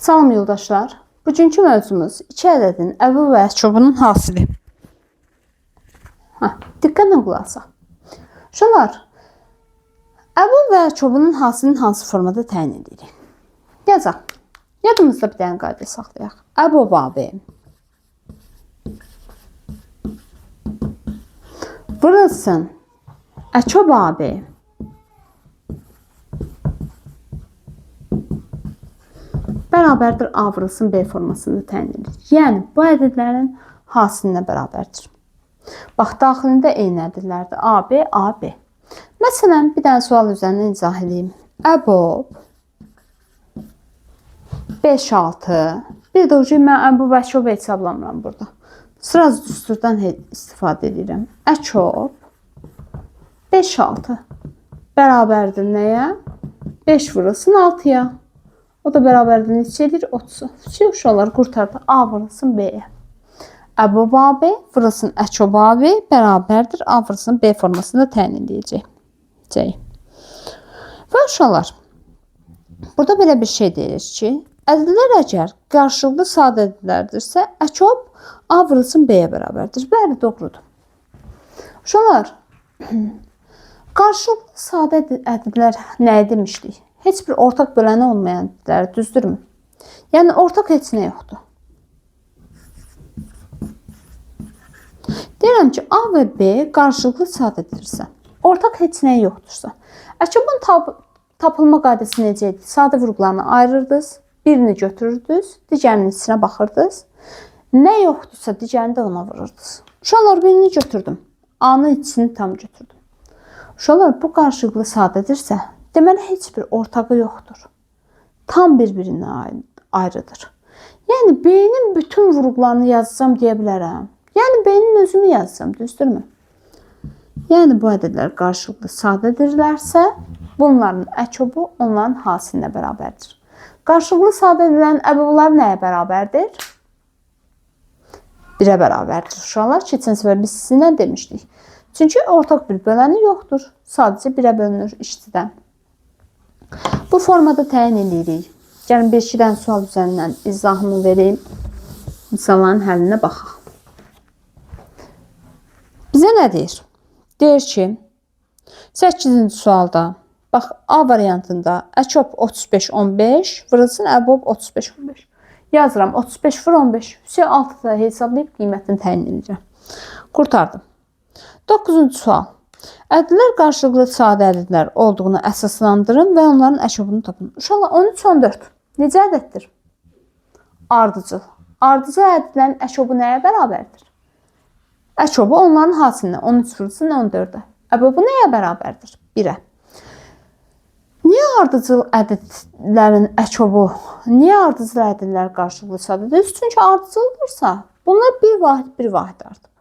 Salam yoldaşlar. Bugünkü mövzumuz iki ədədin əvvəl və çobunun hasili. Diqqətlə qulaq asaq. Uşaqlar, əvvəl və çobunun hasilini hansı formada təyin edirik? Yazaq. Yadımızda bir dənə qayda saxlayaq. Əbu AB vurulsun Əkob AB bərabərdir A vurulsun B formasında təyin edilir. Yəni, bu ədədlərin hasilinə bərabərdir. Bax, daxilində eyni ədədlərdir. A, B, A, B. Məsələn, bir dənə sual üzərindən izah edeyim. Əbob 5, 6. Bir də ki, mən əbu və əkob hesablamıram burada. Sırası düsturdan istifadə edirəm. Əkob 5, 6 bərabərdir nəyə? 5 vurulsun 6-ya. O da bərabərdir neçə edir? 30. Şey, uşaqlar qurtardı. A vurulsun B-yə. Əbob AB vurulsun Əkob AB bərabərdir A vurulsun B formasında təyin edəcək. C. Və uşaqlar, burada belə bir şey deyilir ki, ədədlər əgər qarşılıqlı sadə ədədlərdirsə, Əkob A vurulsun B-yə bərabərdir. Bəli, doğrudur. Uşaqlar, qarşılıqlı sadə ədədlər nəyə demişdik? Heç bir ortaq böləni olmayan ədədlər, düzdürmü? Yəni, ortaq heç nə yoxdur. Deyirəm ki, A və B qarşılıqlı sadədirsə, ortaq heç nə yoxdursa, Əkobun tapılma qaydası necə idi? Sadə vurğularını ayırırdınız, birini götürürdünüz, digərinin içinə baxırdınız. Nə yoxdursa, digərini də ona vururdunuz. Uşaqlar, birini götürdüm. A-nın içini tam götürdüm. Uşaqlar, bu qarşılıqlı sadədirsə, deməli, heç bir ortağı yoxdur. Tam bir-birindən ayrıdır. Yəni, B-nin bütün vurğularını yazacağam deyə bilərəm. Yəni, B-nin özünü yazacağam, düzdürmü? Yəni, bu ədədlər qarşılıqlı sadədirlərsə, bunların əkobu onların hasilinə bərabərdir. Qarşılıqlı sadə ədədlərin əbobları nəyə bərabərdir? 1-ə bərabərdir. Uşaqlar, keçən səfər biz sizinlə demişdik. Çünki ortaq bir böləni yoxdur. Sadəcə 1-ə bölünür işçidən. Bu formada təyin edirik. Gəlin, bir-iki dənə sual üzərindən izahımı vereyim. Misalların həllinə baxaq. Bizə nə deyir? Deyir ki, 8-ci sualda, bax, A variantında Əkob 35, 15, vurulsun Əbob 35, 15. Yazıram, 35 vur 15. Hüseyin 6 da hesablayıb qiymətini təyin edəcəm. Qurtardım. 9-cu sual. Ədədlər qarşılıqlı sadə ədədlər olduğunu əsaslandırın və onların əkobunu tapın. Uşaqlar, 13, 14. Necə ədəddir? Ardıcıl. Ardıcıl ədədlərin əkobu nəyə bərabərdir? Əkobu onların hasilinə 13 vurulsun 14-ə. Əbobu nəyə bərabərdir? 1-ə. Niyə ardıcıl ədədlərin əkobu, niyə ardıcıl ədədlər qarşılıqlı sadədir? Çünki ardıcıldırsa, bunlar bir vahid, bir vahid artıb.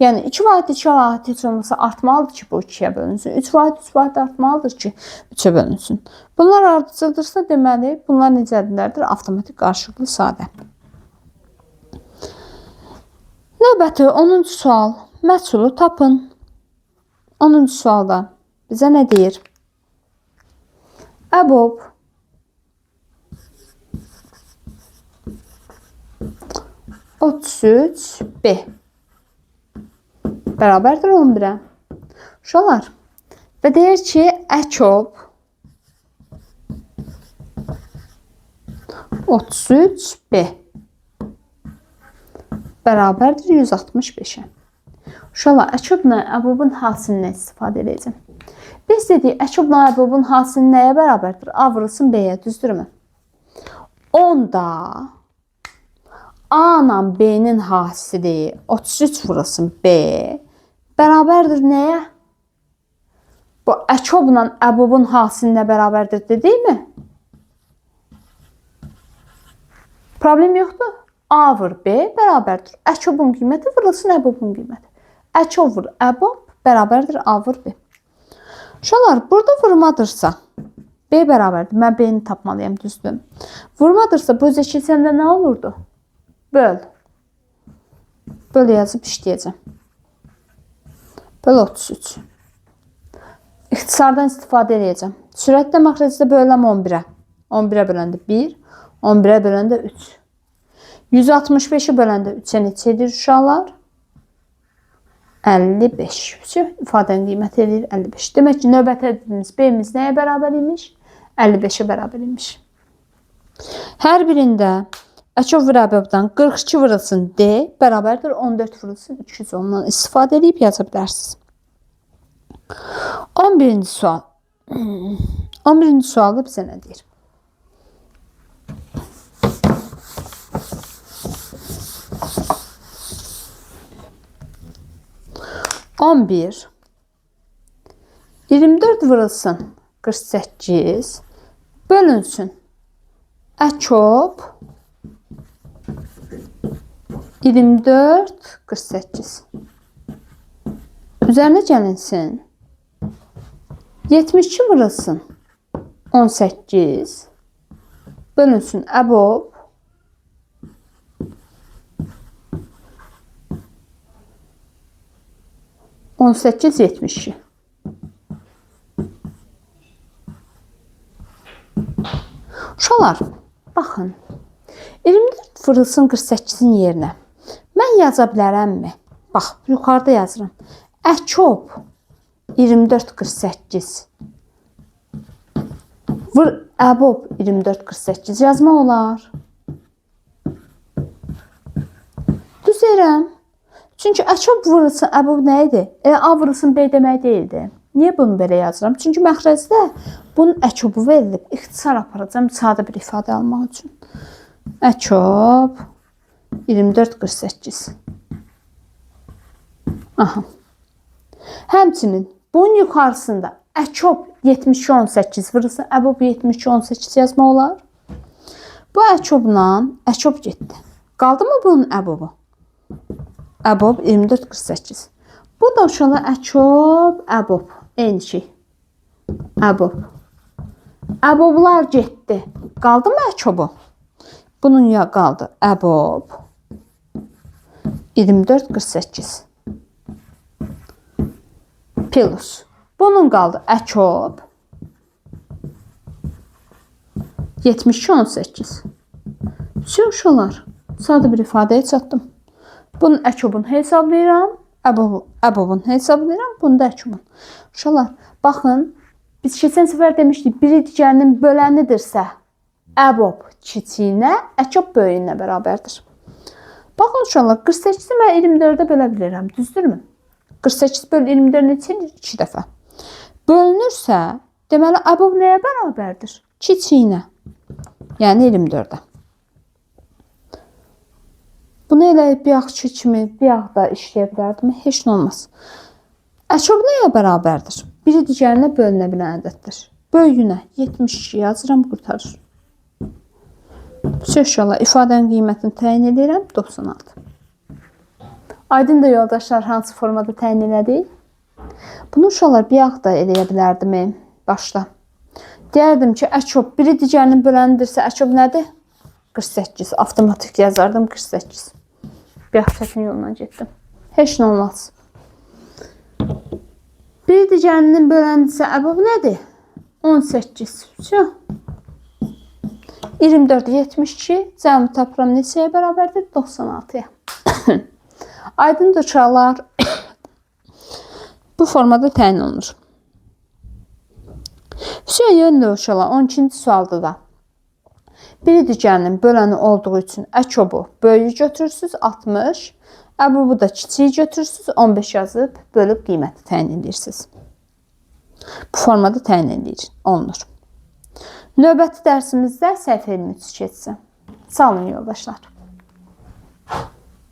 Yəni, 2 vahid, 2 vahid heç olmasa artmalıdır ki, bu 2-yə bölünsün. 3 vahid, 3 vahid artmalıdır ki, 3-ə bölünsün. Bunlar ardıcıldırsa, deməli, bunlar necə ədədlərdir? Avtomatik qarşılıqlı sadə. Növbəti 10-cu sual. Məhsulu tapın. 10-cu sualda bizə nə deyir? Əbob 33 B bərabərdir 11-ə. Uşaqlar, və deyir ki, Əkob 33 B bərabərdir 165-ə. Uşaqlar, Əkobla Əbobun hasilinə istifadə edəcəm. Biz dedik, Əkobla Əbobun hasili nəyə bərabərdir? A vurulsun B-yə, düzdürmü? Onda A ilə B-nin hasili 33 vurulsun B bərabərdir nəyə? Bu Əkobla Əbobun hasilinə bərabərdir dedikmi? Problem yoxdur. A vur B bərabərdir. Əkobun qiyməti vurulsun Əbobun qiyməti. Əkob vur Əbob bərabərdir A vur B. Uşaqlar, burada vurmadırsa B bərabərdir. Mən B-ni tapmalıyam, düzdür. Vurmadırsa bu üzə keçəndə nə olurdu? Böl. Böl yazıb işləyəcəm. Böl 33. İxtisardan istifadə edəcəm. Sürətlə məxrəcdə bölürəm 11-ə. 11-ə böləndə 1, 11-ə böləndə 3. 165-i böləndə 3-ə neçə edir uşaqlar? 55. İfadənin qiyməti edir 55. Demək ki, növbəti ədədimiz B-miz nəyə bərabər imiş? 55-ə bərabər imiş. Hər birində Əçov və əbobdan 42 vurulsun D bərabərdir 14 vurulsun 210-dan istifadə edib yaza bilərsiniz. 11-ci sual. 11-ci sualda bizə nə deyir? 11 24 vurulsun 48 bölünsün əkob 24 48 üzərinə gəlinsin 72 vurulsun 18 bölünsün əbob 18 72. Uşaqlar, baxın. 24 vurulsun 48-in yerinə. Mən yaza bilərəmmi? Bax, yuxarıda yazıram. Əkob 24 48. Vur əbob 24 48 yazmaq olar. Düz deyirəm. Çünki əkob vurulsun əbob nə idi? A vurulsun B demək deyildi. Niyə bunu belə yazıram? Çünki məxrəcdə bunun əkobu verilib. İxtisar aparacağam sadə bir ifadə almaq üçün. Əkob 24 48. Aha. Həmçinin bunun yuxarısında əkob 72 18 vurulsun əbob 72 18 yazmaq olar. Bu əkobla əkob getdi. Qaldı mı bunun əbobu? Əbob 24 48. Bu da uşaqlar əkob, əbob. Eyni şey. Əbob. Əboblar getdi. Qaldı mı əkobu? Bunun ya qaldı əbob 24 48. Plus. Bunun qaldı əkob 72 18. Vəsə uşaqlar, sadə bir ifadəyə çatdım. Bunun əkobunu hesablayıram, əbobunu hesablayıram, bunu da əkobun. Uşaqlar, baxın, biz keçən səfər demişdik, biri digərinin bölənidirsə, əbob kiçiyinə, əkob böyüyünə bərabərdir. Baxın uşaqlar, 48-i mən 24-ə bölə bilirəm, düzdürmü? 48 böl 24 neçə edir? 2 dəfə. Bölünürsə, deməli, əbob nəyə bərabərdir? Kiçiyinə, yəni 24-ə. Bunu elə bıyaqçı kimi bıyaq da işləyə bilərdim. Heç nə olmaz. Əkob nəyə bərabərdir? Biri digərinə bölünə bilən ədəddir. Böyüyünə 72 yazıram, qurtarır. Vəsə uşaqlar, ifadənin qiymətini təyin edirəm 96. Aydındır yoldaşlar, hansı formada təyin elədik? Bunu uşaqlar bıyaq da eləyə bilərdim başda. Deyərdim ki, əkob biri digərinin bölənidirsə, əkob nədir? 48. Avtomatik yazardım 48. Bir çətin yolla getdim. Heç nə olmaz. Biri digərinin böləndirsə, əbob nədir? 18. Vəsə. 24 72. Cəmi tapıram neçəyə bərabərdir? 96-ya. Aydındır uşaqlar. Bu formada təyin olunur. Vəsə, yönlü uşaqlar. 12-ci sualda da. Biri digərinin böləni olduğu üçün əkobu böyüyü götürürsünüz 60, əbobu da kiçiyi götürürsünüz 15 yazıb bölüb qiyməti təyin edirsiniz. Bu formada təyin olunur. Növbəti dərsimizdə səhifə 23 keçsin. Sağ olun yoldaşlar.